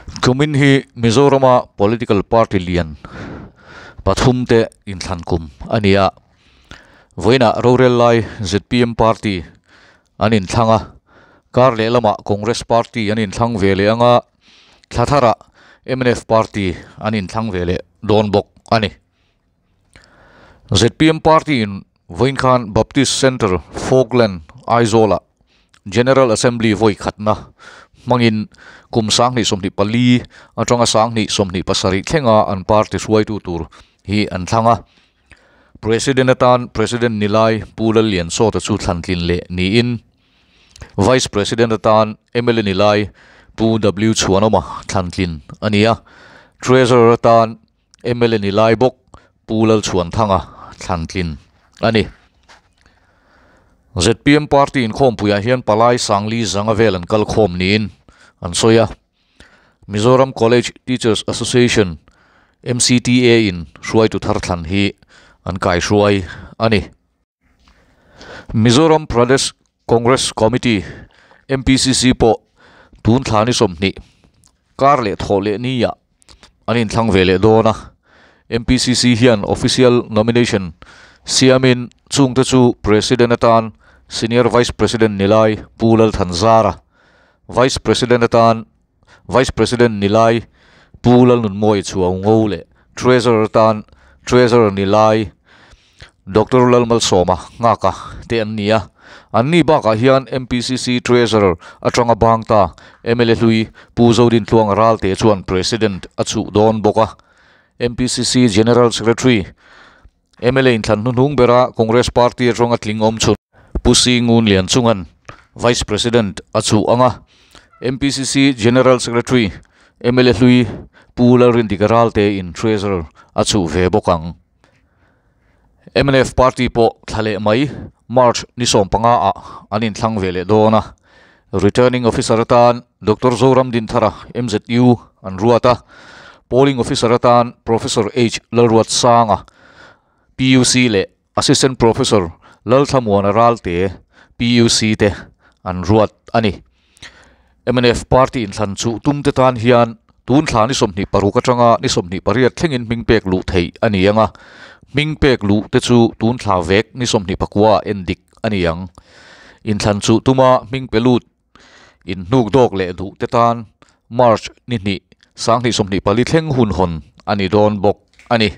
Kumin hi Mizorama political party lian pathum te inthlan kum a ni a, vawiinah rorel lai zpm party an inthlang a, kar lehlamah Congress party an inthlang ve leh anga thla tharah mnf party an inthlang ve leh dawn bawk a ni. Zpm party in vawiin khan Baptist Centre Falkland Aizawlah General Assembly vawi khatna hmangin kum 2024 atanga 2027 thlenga an party hruaitu tur hi an thlang a. President atan President Nilai Pu Lalliansawta chu thlantlin leh niin Vice President atan mla Nilai Pu W Chhuanawma thlantlin a ni a. Treasurer atan mla ni lai bawk Pu Lalchhuanthanga thlantlin a ni. Zpm party inkhawmpuiah hian palai Sangli zanga vel an kal khawm niin an sawi a. Mizoram College Teachers Association, MCTA, in hruaitu thar thlan hi an kaihruai a ni. Mizoram Pradesh Congress Committee, MPCC, pawh tun thla ni 20 kar leh thawh leh niah an inthlang ve leh dawn a. MPCC hian official nomination siamin chungte chu President atan Senior Vice President Nilai Pu Lalthanzara, Vice President atan Vice President Nilai Pu Lalnunmawia Chuaungo leh Treasurer atan Treasurer Nilai Doctor Lalmalsawma nghaka te an ni a. An ni bakah hian MPCC Treasurer atanga bang ta mla hlui Pu Zodintluanga Ralte chuan President a chhuh dawn bawk a. MPCC General Secretary mla inthlan hnuhnung bera Congress Party atanga tling awm chhun Pu Singun Lianchunga'n Vice President a chhuh ang a. MPCC General Secretary mla hlui Pu Lalrindika Ralte in Treasurer a chhuh ve bawk ang. Mnf party pawh thla leh mai March ni 15 ah an inthlang ve leh dawn a. Returning Officer atan Doctor Zoram Dinthara, MZU, an ruat a. Polling Officer atan Professor H Lalruatsanga, PUC leh Assistant Professor Lalthlamuana Ralte, PUC te an ruat a ni. Mnf party inthlan chuh tum te tan hian tun thla ni 26 atanga ni 28 thlengin hming pek luh theih a ni ang a, hming pek luh te chu tun thla vek ni 29 ah en dik a ni ang. Inthlan chuh tuma hming pe lut inhnuk dawk leh duh te tan March ni 2, 2024 thleng hun hawn a ni dawn bawk a ni.